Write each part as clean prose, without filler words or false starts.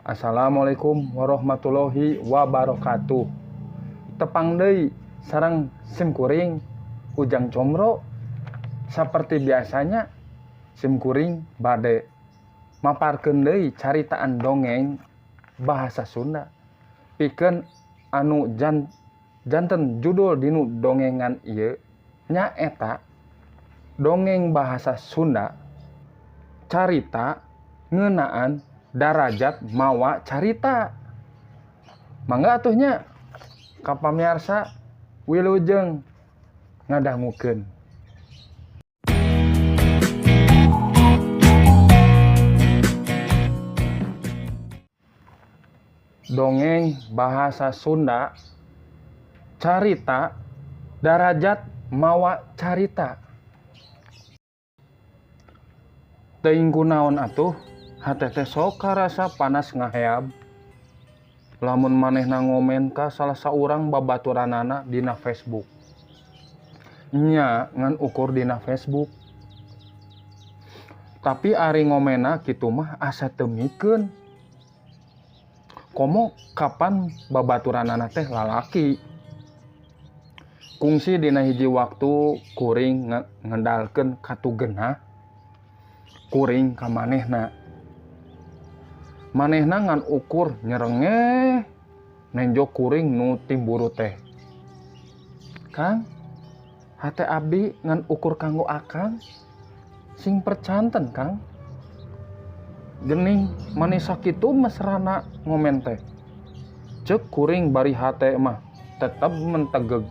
Assalamualaikum warahmatullahi wabarakatuh. Tepang deui sareng sim kuring Ujang Comro. Saperti biasanya sim kuring bade maparkeun deui caritaan dongeng bahasa Sunda. Pikeun anu janten judul dinu dongengan ieu nyaeta dongeng bahasa Sunda carita ngeunaan darajat mawa carita. Mangga atuh nya ka pamiarsa wilujeng ngadangukeun. Dongeng bahasa Sunda carita darajat mawa carita. Teuing kunaon atuh hate teh sok karasa panas ngaheab. Lamun manehna ngomen ka salah saurang babaturanana dina Facebook. Nya ngan ukur dina Facebook. Tapi ari ngomena kitu mah asa teu mikeun. Komo kapan babaturanana teh lalaki. Kungsi dina hiji waktu kuring ngendalkeun katugenah kuring ka manehna. Manehna ngan ukur nyerengeh nenjo kuring nu timburu teh. Kang, hate abdi ngan ukur kanggo akang sing percanten Kang. Gening manis sakitu mesrana ngomen teh. Ceuk kuring bari hate mah tetep mentegeg.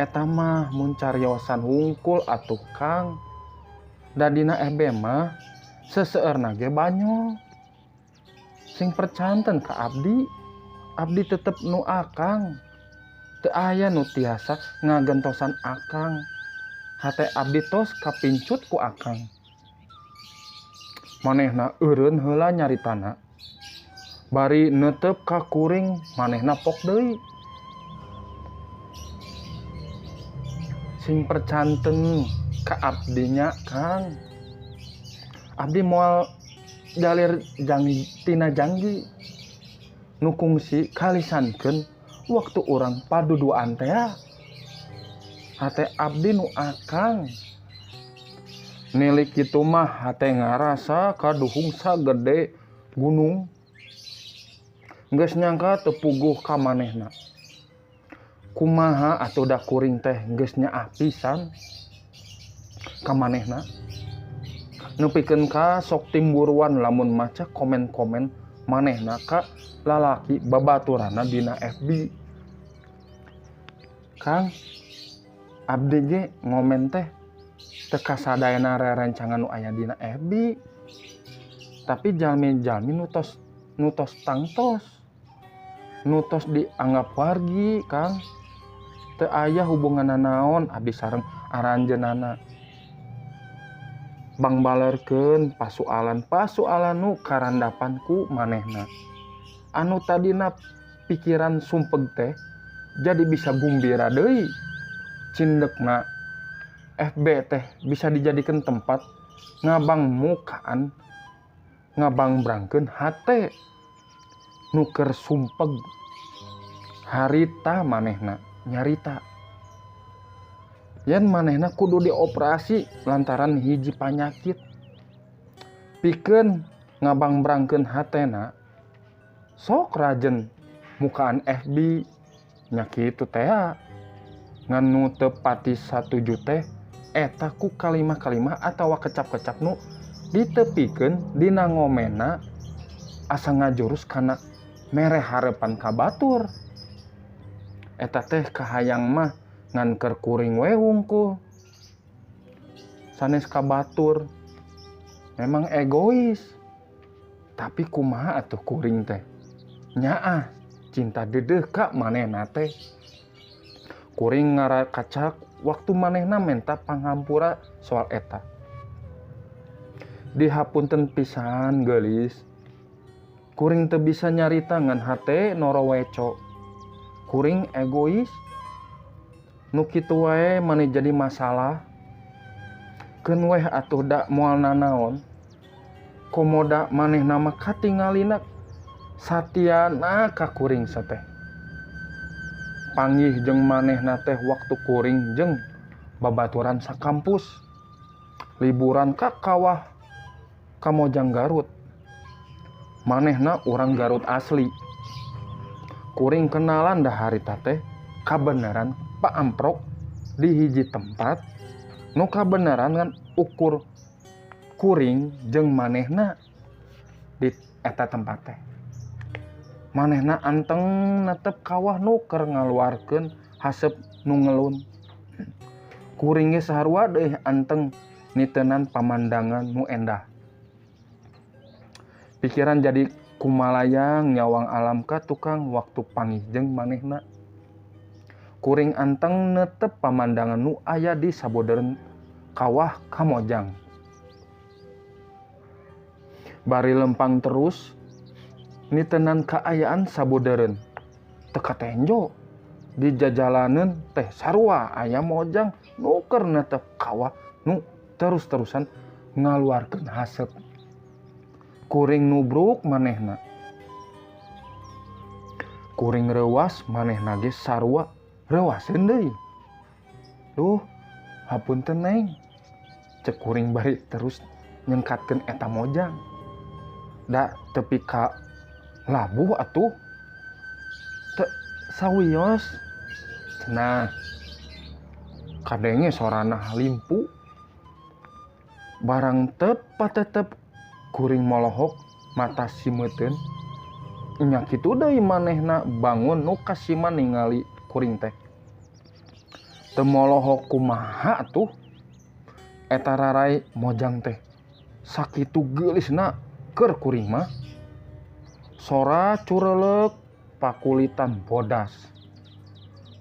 Eta mah mun cariosan hungkul atuh Kang. Da dina FB mah seseueurna ge banyol. Sing percanten ka abdi, abdi tetep nu akang. Teu aya nu tiasa ngagentosan akang. Hate abdi tos kapincut ku akang. Manehna eureun heula nyaritana. Bari neuteup ka kuring manehna pok deui. Sing percanten ka abdinya Kang. Abdi moal jalir janggi tina janggi. Nu kungsi kalisankeun waktu urang paduduaan teh. Hate abdi nu akang. Nilik kitu mah hate ngarasa kaduhung sagede gunung. Geus nyangka teu puguh ka manehna. Kumaha atuh da kuring teh geus nyaah pisan ka manehna. Nepikeun ka sok timburuan lamun maca komen-komen manehna ka lalaki babaturanna dina FB. Kang, abdi ge ngomen teh teu kasadayana rerencangan nu aya dina FB. Tapi jalmi-jalmi nu tos tangtos. Nu tos dianggap wargi, Kang. Teu aya hubunganna naon abdi sareng aranjeunana. Bangbalerkeun pasualan-pasualan nu karandapan ku manehna. Anu tadina pikiran sumpeg teh jadi bisa gumbira deui. Cindekna FB teh bisa dijadikeun tempat ngabang mukaan, ngabangbrangkeun hate nu keur sumpeg. Harita manehna nyarita. Yen manehna kudu dioperasi lantaran hiji panyakit. Pikeun ngabangbrangkeun hatena sok rajen mukaan FB nya kitu teh. Ngan nu teu pati satuju teh eta ku kalimah-kalimah atawa kecap-kecap nu ditepikeun dina ngomena asa ngajurus kana mere harepan ka batur. Eta teh kahayang mah ngan keur kuring we wungkul. Sanes ka batur. Memang egois. Tapi kumaha atuh kuring teh? Nyaah cinta dedeuh ka manehna teh. Kuring ngarakacak waktu manehna menta panghampura soal eta. Dihapunten pisan geulis. Kuring teu bisa nyarita ngan hate noroweco. Kuring egois. Nu kitu wae maneh jadi masalah. Keun weh atuh da moal nanaon. Komoda manehna mah katingalina satiana ka kuring sateh. Panggih jeung manehna teh waktu kuring jeung babaturan sakampus. Liburan ka kawah Kamojang Garut. Manehna urang Garut asli. Kuring kenalan dah harita teh kabeneran Pak Amprok di hiji tempat nu kabeneran ngan ukur kuring jeung manehna di eta tempat teh. Manehna anteng netep kawah nu keur ngaluarkeun haseup nu ngelun. Kuring ge sarua deui anteng nitenan pamandangan nu endah. Pikiran jadi kumalayang nyawang alam ka tukang waktu panggih jeung manehna. Kuring anteng netep pamandangan nu aya di sabodeureun kawah Kamojang. Bari lempang terus nitenan kaayaan sabodeureun. Teu katenjo di jajalaneun teh sarua aya mojang nu keur netep kawah nu terus-terusan ngaluarkeun haseup. Kuring nubruk manehna. Kuring reuas manehna ge sarua reuaseun deui. Duh, hapunten neng. Cek kuring bari terus nyengkatkeun eta mojang. Da tepi ka labuh atuh. Teu sawios. Cenah. Kadenge sorana limpu. Barang tepat tetep kuring molohok mata simeuteun. Nya kitu deui manehna bangun nu kasiman ningali kuring teh. Teu molohok kumaha atuh. Eta rarai mojang teh. Sakitu geulisna keur kuring mah. Sora cureleuk pakulitan bodas.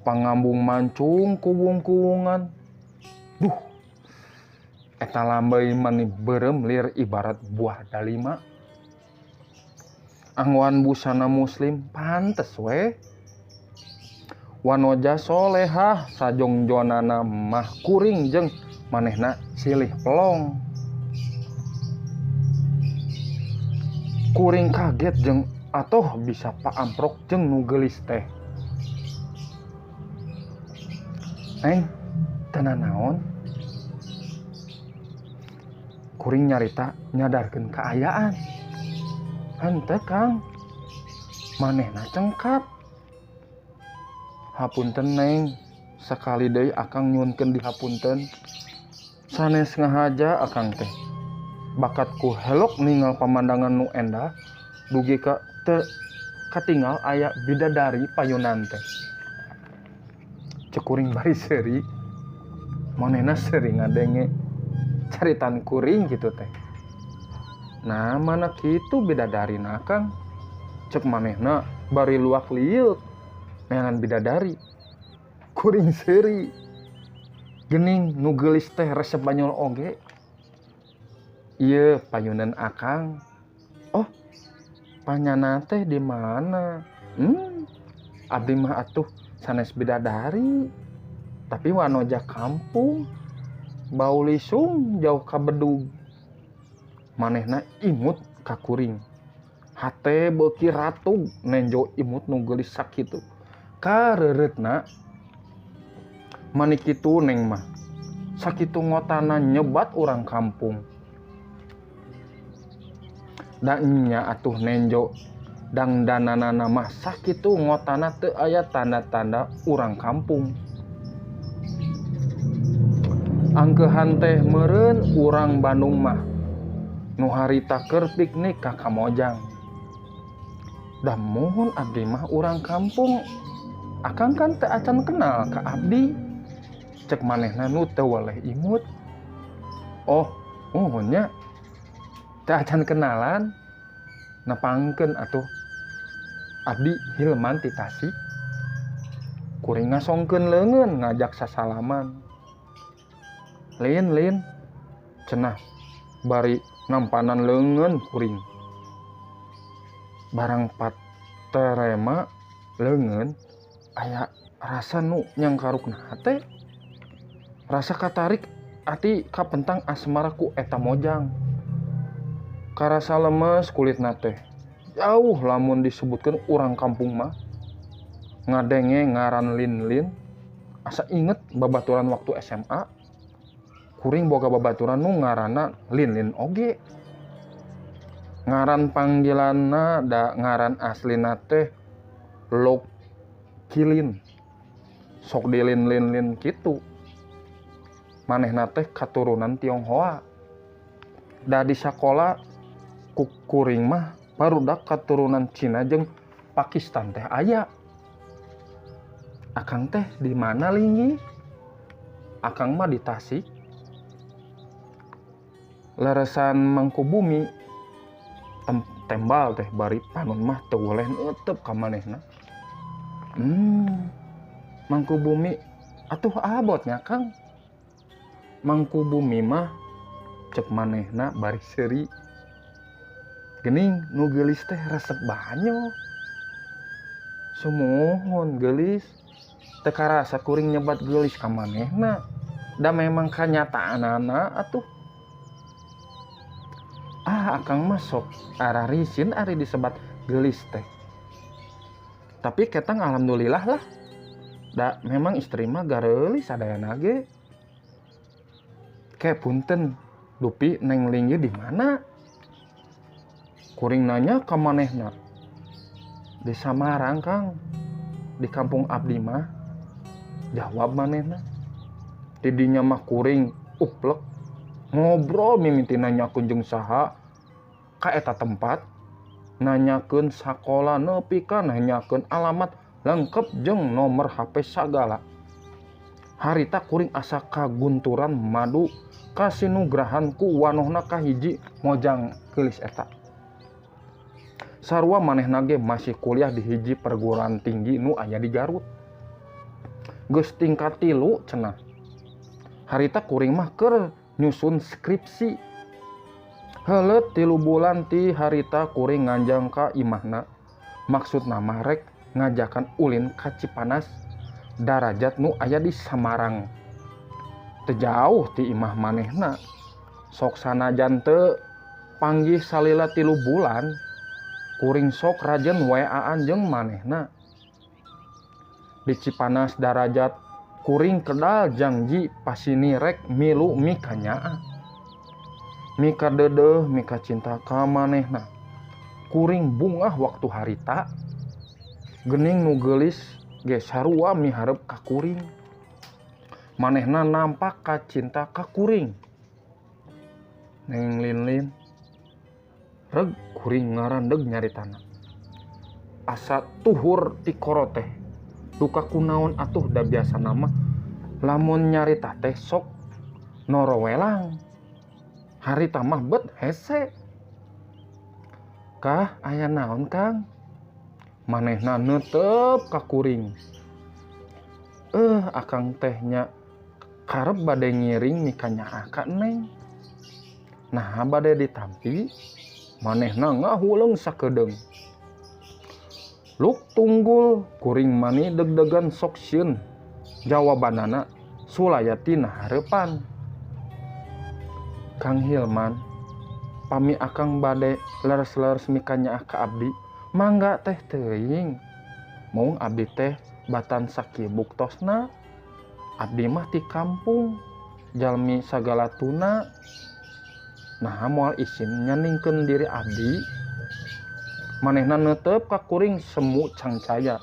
Pangambung mancung kuwung-kuwungan. Duh. Eta lambey mani beureum lir ibarat buah dalima. Anggoan busana muslim pantes we. Wanoja solehah sajongjonana mah kuring jeung manehna silih pelong. Kuring kaget jeung atoh bisa paamprok jeung nu geulis teh. Neng, teu nanaon? Kuring nyarita nyadarkeun kaayaan. Henteu Kang, manehna cengkap. Hapunten neng, sakali deui akang nyuhunkeun dihapunten. Sanes ngahaja akang teh. Bakatku helok ningal pamandangan nu endah dugi ka teu katingal aya bidadari payunan teh. Cek kuring bari seuri, manehna seuri ngadenge caritan kuring kitu teh. Nah, mana kitu bidadarina Kang? Cek manehna bari luak lieuk neangan bidadari. Kuring seuri. Gening nu geulis teh resep banyol oge. Ieu payunan akang. Oh, panyana teh di mana? Abdi mah atuh sanes bidadari. Tapi wanoja kampung. Bau lisung jauh ka bedug. Manehna imut ka kuring. Hate beuki ratug nenjo imut nu geulis sakitu. Kareureutna mani kitu neng mah. Sakitu ngotana nyebat urang kampung. Da nya atuh nenjo dangdananana mah sakitu ngotana teu aya tanda-tanda urang kampung. Angkeuhan teh meureun urang Bandung mah nu harita keur piknik ka Kamojang. Dah mohon abdi mah urang kampung. Akang kan teu acan kenal ka abdi. Cek manehna nu teu weleh imut. Oh, muhun nya. Teu acan kenalan. Nepangkeun atuh. Abdi Hilman ti Tasik. Kuring ngasongkeun leungeun ngajak sasalaman. Lin lin cenah bari nampanan leungeun kuring. Barang paterema leungeun aya rasa nu nyangkarukna hate. Rasa katarik ati kapentang asmara ku eta mojang. Karasa lemes kulitna teh. Jauh lamun disebutkeun urang kampung mah. Ngadenge ngaran Lin-Lin, asa inget babaturan waktu SMA. Kuring boga babaturan nu ngaranna Lin-Lin oge. Ngaran panggilanna da ngaran aslina teh Lokilin. Sok dilin-lin-lin kitu. Manehna teh katurunan Tionghoa. Da di sakola ku kuring mah barudak katurunan Cina jeung Pakistan teh aya. Akang teh di mana linggih? Akang mah di Tasik. Leresan Mangkubumi tembal teh bari panon mah teu weleh neuteup ka manehna. Mangkubumi atuh abotnya Kang. Mangkubumi mah cek manehna bari seuri. Gening nu geulis teh resep banyo. Sumuhun geulis. Teu karasa kuring nyebat geulis ka manehna. Da memang kanyataanana atuh. Ah, akang mah sok ararisin ari disebat geulis teh. Tapi ketang alhamdulillah lah. Da memang istri mah gareulis sadayana ge. Ke punten, dupi neng linggih di mana? Kuring nanya ka manehna. Di Samarang, Kang. Di kampung abdi mah. Jawab manehna. Tidinya mah kuring uplek ngobrol mimiti nanyakeun jeung saha ka eta tempat, nanyakeun sakola nepi ka nanyakeun alamat lengkap jeung nomor HP sagala. Harita kuring asa kagunturan madu kasinugrahan ku wanohna kahiji mojang geulis eta. Sarua manehna ge masih kuliah di hiji perguruan tinggi nu aya di Garut. Geus tingkat 3 cenah. Harita kuring mah keur nyusun skripsi. Heuleut 3 bulan ti harita kuring nganjang ka imahna. Maksudna mah rek ngajakan ulin ka Cipanas Darajat nu aya di Samarang. Teu jauh ti imah manehna. Sok sanajan teu panggih salila 3 bulan, kuring sok rajen WA-an jeung manehna. Di Cipanas Darajat kuring kedal jangji pasini rek milu mikanyaa. Mika dedeh mika cinta ka manehna. Kuring bungah waktu harita. Gening nu geulis ge sarua miharep ka kuring. Manehna nampak ka cinta ka kuring. Neng Lin-Lin reg kuring ngarandeg nyaritana. Asa tuhur ti koroteh. Duka kunaon atuh da biasa nama lamun nyarita teh sok norowelang. Harita mah bet hese. Kah aya naon Kang? Manehna neuteup ka kuring. Akang teh nya karep bade ngiring mikanyaah ka neng. Nah bade ditampi manehna ngahuleung sakedeung. Luk tunggul kuring mani deg-degan sok sieun. Jawabanana sulaya tina hareupan. Kang Hilman, pami akang bade leres-leres mikanyaah ka abdi, mangga teh teuing. Maung abdi teh batan sakieu buktosna. Abdi mah ti kampung, jalmi sagala tuna. Nah moal isin nyaningkeun diri abdi. Manehna neuteup ka kuring semu cangcaya.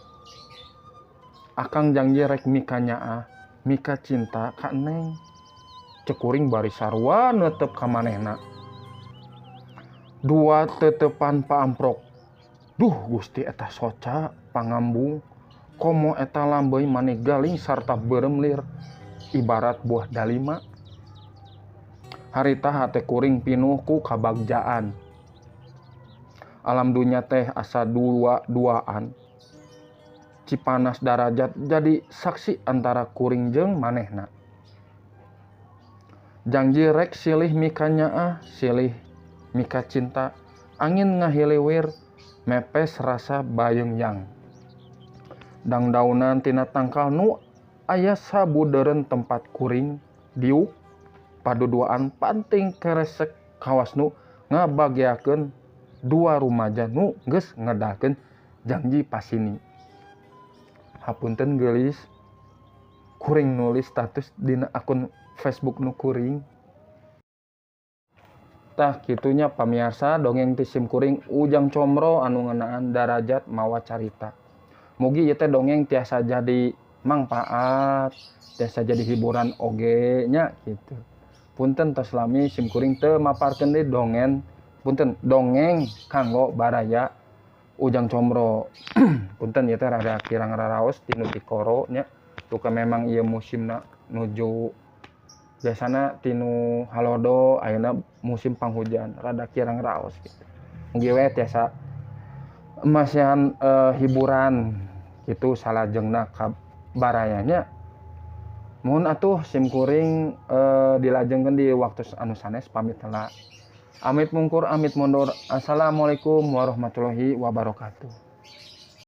Akang janji rek mikanyaah, mika cinta ka neng. Cek kuring bari sarua neuteup ka manehna. Dua tetepan paamprok. Duh Gusti eta soca pangambung. Komo eta lambeuy maneh galing sarta beureum lir ibarat buah dalima. Harita hate kuring pinuh ku kabagjaan. Alam dunya teh asa dua-duaan. Cipanas Darajat jadi saksi antara kuring jeung manehna. Janji rek silih mikanyaah, silih mika cinta, angin ngahiliwir, mepes rasa bayeung yang. Dangdaunan tina tangkal nu aya sabudeureun tempat kuring diuk paduduaan panting keresek kawas nu Ngabageakeun dua rumaja nu geus ngedalkeun janji pasini. Hapunten geulis, kuring nulis status dina akun Facebook nu kuring. Tah kitu nya pamiarsa, dongeng ti sim kuring Ujang Comro anu ngeunaan darajat mawa carita. Mugi ieu teh dongeng tiasa jadi mangpaat, tiasa jadi hiburan oge nya kitu. Punten tos lami sim kuring teu maparkeun deui dongeng, punten, dongeng kanggo baraya Ujang Comro. Punten ieu teh rada kirang raraos tinu tikoro nya. Duka memang ieu musimna nuju biasana tinu halodo, ayeuna musim panghujan, rada kirang raos gitu. Mugi we tiasa masihan hiburan gitu salajengna ka barayanya. Muhun atuh, sim kuring dilajengkeun di waktu anu sanes, pamit heula. Amit mungkur, amit mundur. Assalamualaikum warahmatullahi wabarakatuh.